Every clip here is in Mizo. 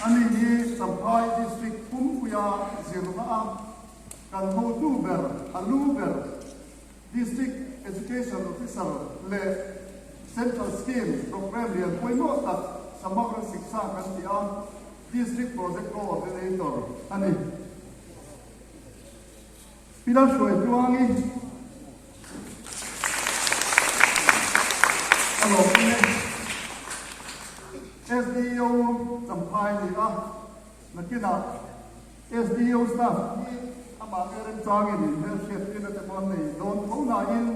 Ani hi Champhai District pumpuia zirna a kan hotu ber, a lu ber, District Education Officer leh Central Scheme Programme lian pawimawh tak Samagra Shiksha kan tih a District Project Coordinator a ni. Pi Lalhruaitluangi a lawm e. SDO Champhai ni a, nakinah SDO staff hi amah te remchangin inhmelhriat tirna te pawh an nei dawn tho nain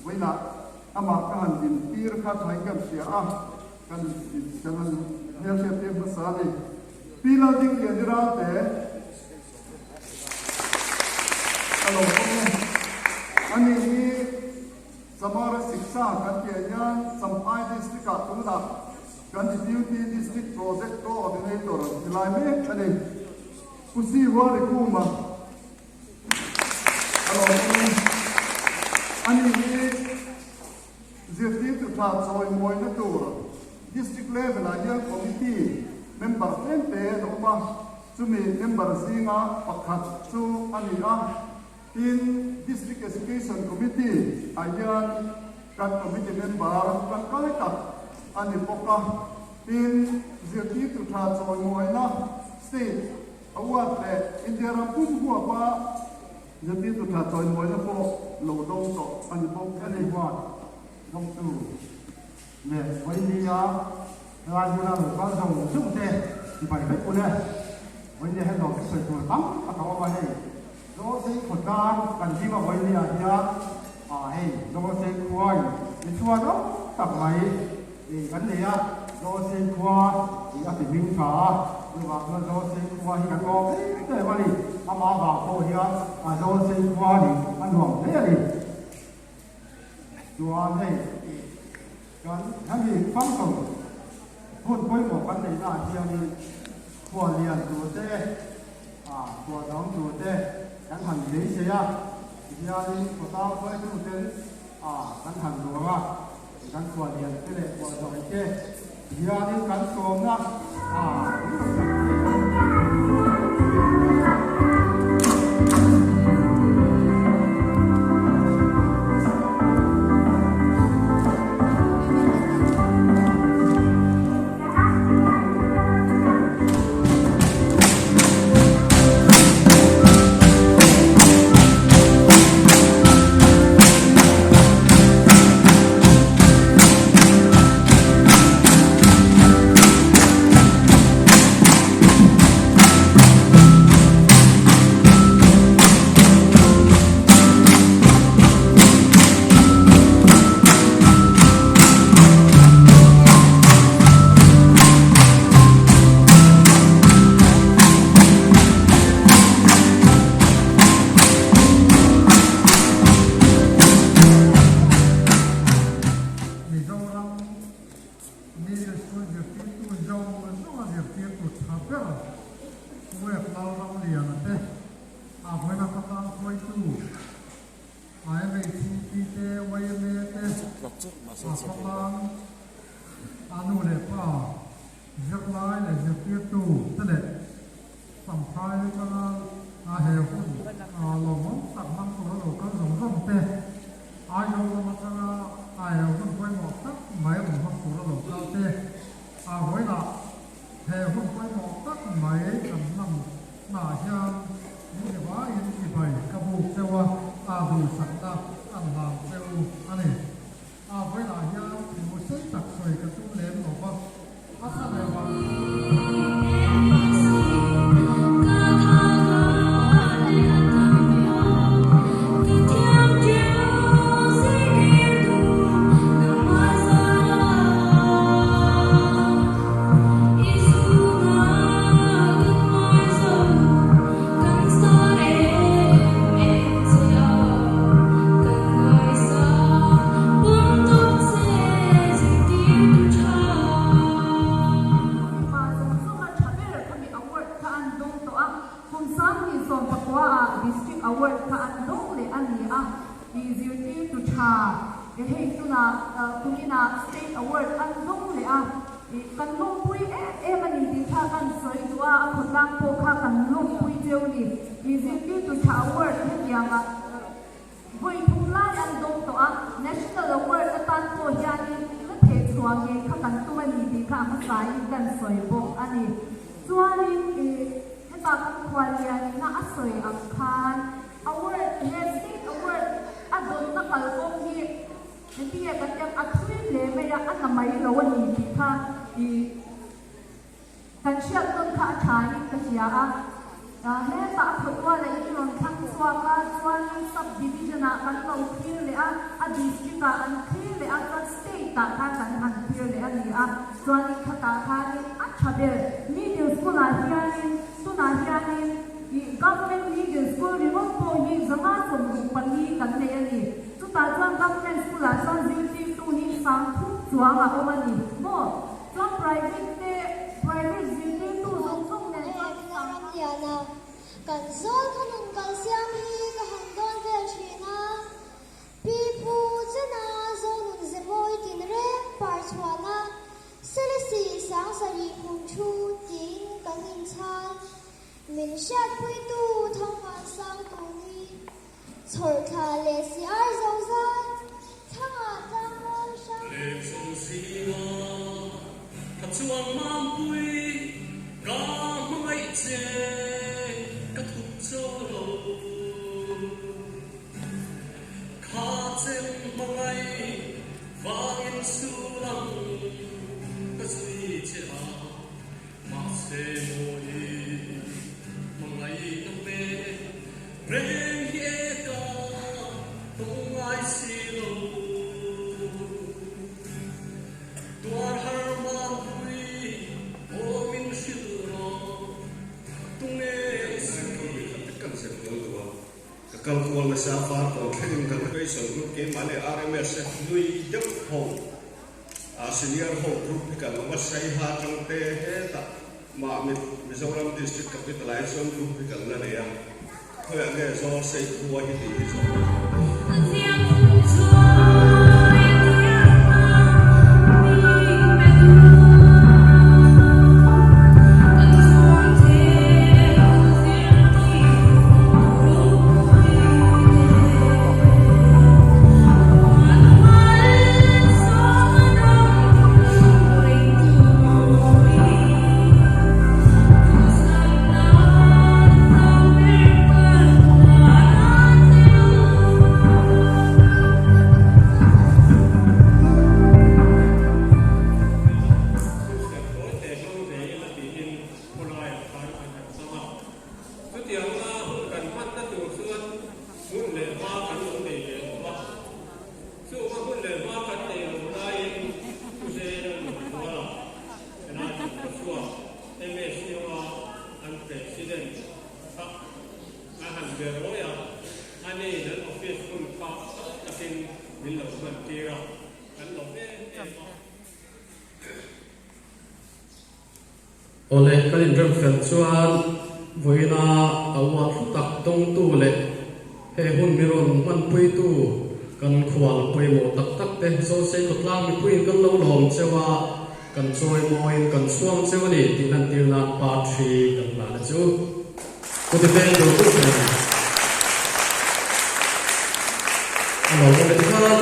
vawiinah amah ka han dintir kha thain kan hria a, kan kan han hmelhriat tir hmasa a ni. Pi Laldingliani Ralte. A lo awm e. Ani hi Chamara Siksha kan tih hian Champhai District ah tunah kan Deputy District Project Coordinator ni lai mek a ni. Pu Sihuari Kuma a lo awm e. Ani hi Zirtirtu tha chawimawina tur District level ah hian Committee member tlemte an awm a. Chumi member zinga pakhat chu a ni a, tin District Education Committee ah hian kan committee member tangkai tak a ni bawk a, tin zirtirtu tha chawimawina state award leh India ram pum huapa zirtirtu tha chawimawina pawh lo dawng tawh a ni bawk a ni. Award dawngtu leh Vawinia helai hmuna lo kal zawng zawng te tibai vek ule. Vawinia hian lawm sawi tur tam tak a awm a hei. Zawlsei khawtlang kan hlim a Vawinia hian ah hei Zawlsei khua in mi chhuan awm tak mai ih kan nei a, Zawlsei khua ih a ti hming tha a, chuvang chuan Zawlsei khua hi kan awm em em a ni. Amah vang pawh hian ah Zawlsei khua nih a nuam hle a ni. Chuan hei kan hemi function hun pawimawh kan neih naah hianin khuallian tur te ah khualzawm tur te kan han beisei a, tihianin khawtlang hruaitu ten ah kan han luang a, kan khuallian te leh khualzawm te tihianin kan sawmna ah Mizoram Middle School zirtirtu zawng zawnga zirtirtu tha ber Web Lalramliana te a vawiina khawtlang hruaitu IMHP te, YMA te a khawtlang a nu leh pa zirlai leh zirtirtu te leh Champhai atanga a he hun lawmawm tak hmang tura lo kal zawng zawng te, Aizawl lam atanga a he hun pawimawh tak mai rawn hmang tura lo kal te, a vawilah he hun pawimawh tak mai kan hman hnaah hian min ti vaiin chibai ka buk cheu a, a duhsakna an hlang cheu a ni. A vawilah hian thu sei tak sawi ka tum lem lo va, a thla leh vang Mipa zawng zawnga tha ber kha mi award kha an dawng tawh a, kum 2019 ah District Award kha an dawng leh a ni a, i zirtirtu tha e hei tunah kuminah State Award an dawng leh a, i kan lawmpui em em a ni tih kha kan sawi. khawtlang pawh kha kan lawmpui cheu ni. I zirtirtu tha award hetianga vawi thum lai an dawng tawh a, National Award atan pawh hianin la theh chhuah ngei kha kan tum a ni tih kha a hmasain kan sawi bawk a ni. Chuanin i heta kan khuallianina a sawi ang khan award he state award a dawnna kalkawng hi engtinge kan tiang a thui hle mai a, a na mai lo a ni tih kha i Kan hriat tawn kha a tha in ka hria a, hetah a khawtual ah in rawn thlang chhuak a, chuanin sub division ah kan lo thlir leh a, a district ah an thlir leh a, chuan state ah khan kan han thlir leh a ni a, chuanin khatah khanin a tha ber middle school ah hianin tunah hianin ih government middle school ringawt pawh hi 164 kan nei a ni, chutah chuan government school ah chuan zirtirtu hi 3000 chuang a awm a ni maw? Chuan private te, private zirtirtu zawng zawng nen chuan He ka ram liana kan zawl ka nun kal siam hi ka han dawn vel thin a, Pi Pu Chena Zonun Zemawi tinreng par chhuahna Selesih 7000 kum thu tiin kan inchhal. Min hriatpuitu Thangvan sang tuni Chhawrthla leh siar zo zai thlangah tlangval hrang. Lehchawng zinga ka chuang mampui ka hmangaih che ka thup cho lo. Kha chem hmangaih vangin sul ang ka zui che a, mahse mawi hmangaih na hmel Reng hi e ka tawng ngai si lo. Tuar har manpui aw min hrilh rawh, tunge i si? Kan zep lo duh a, ka kal kual nasa far kawn thlengin kan Special Group keimah leh RMS te hlui deuh ho a senior ho group hi kan awm a, Saiha atang te hetah mah Mizoram District Capital ah hi chuan group hi kan la nei a. Khawiah nge zawl sei khua hi tih hi zawh a tha. Chutianga hun kan hmanna tur chuan hun leh hma kan lo nei ve lo va. Chunga hun leh hma kan nei lo laiin Thuzel a nun kual a, helai kan khawchhuak MSU-a an President kha a han be rawi a, ani an office hun kha kal takin min lo hman tir a, kan lawm em em a. Awle, kan inrem fel chuan vawiina a uar hlu tak dawngtu leh he hun mi rawn hmanpuitu kan khual pawimawh tak tak te Zawlsei khawtlang mipuiin kan lo lawm cheu a, kan chawi mawiin kan chhuang cheu a ni tih lantir nan pa thi kan hlan a chu. Kuti peng tur tur nen a lo awm e tikhan.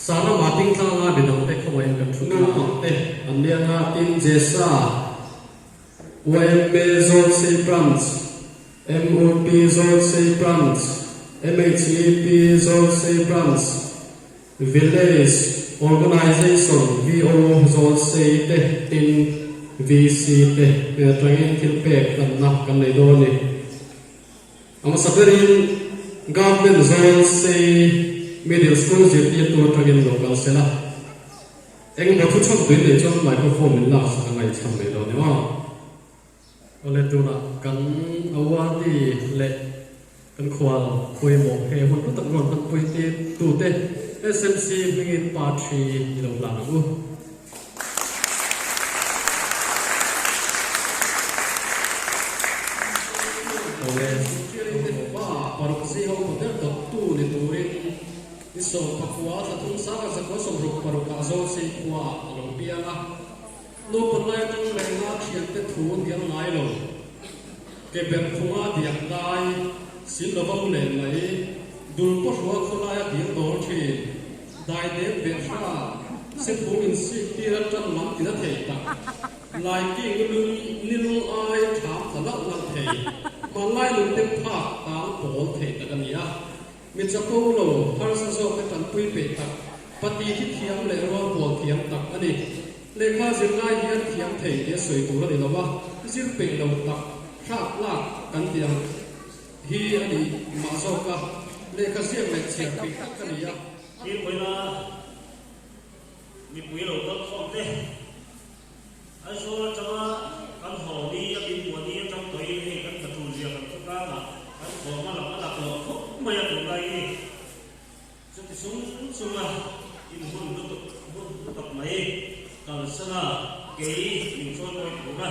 Sarama tingtlanga midangte khawngaihin kan thu naupang te an nia nga tin Jesa, YMA Zawlsei Branch, MOP Zawlsei Branch, MHEP Zawlsei Branch, Village Organization, VO, Zawlsei te tin VC te hmel atangin thil pek hlanna kan nei dawn a ni. A hmasa berin Government Zawlsei Middle School zirtirtu atangin lo kal se la, engemaw thu chhawm tui nei chuan microphone min lak sak a ngaihcham mai dawn emaw? Awle tunah kan awardee leh kan khual pawimawh he hun hlu tak rawn hmanpui tute SMC hmingin pa thi i lo hlan ang u. Awle, paruk zi ho hotel dawttu ni turin ni 19 thla thum 1966 ah Zawlsei khuaah a lo piang a. Naupang lai atang renga thiante thu hnial ngai lo. Ke ber phunga diak dai, sil lova mu leh mai, dul paw hrua khawlaia dil dawl thin, dai dep beh hra, se phung insik tir atan lam tina thei tak, lai king lung ni lung ai tham tla lauh lauh thei, hmanlai nun te phak tang pawl thei tak a ni a. Mi chapo lo, harsa zawkte tanpui peih tak, pati thi thiam leh rual pawl thiam tak a ni. Lehkha zir lai hian thiam thei tia sawi tur a ni lo a, zir peih lo tak, thlak lak kan tih ang hi a ni mah zawk a, lehkha ziak leh chhiar peih tak ka ni a. Thilpawina mipui lo kal khawm te, Aizawl atanga kan haw ni a min muah ni atang tawhin hei kan tla tul zia kan khawtlangah kan thawm a lang a lak loh khawp mai a tunlai hi. Chuti chung chunga inhun lutuk hun lutuk mai kalsana kei min hruai mawi tura.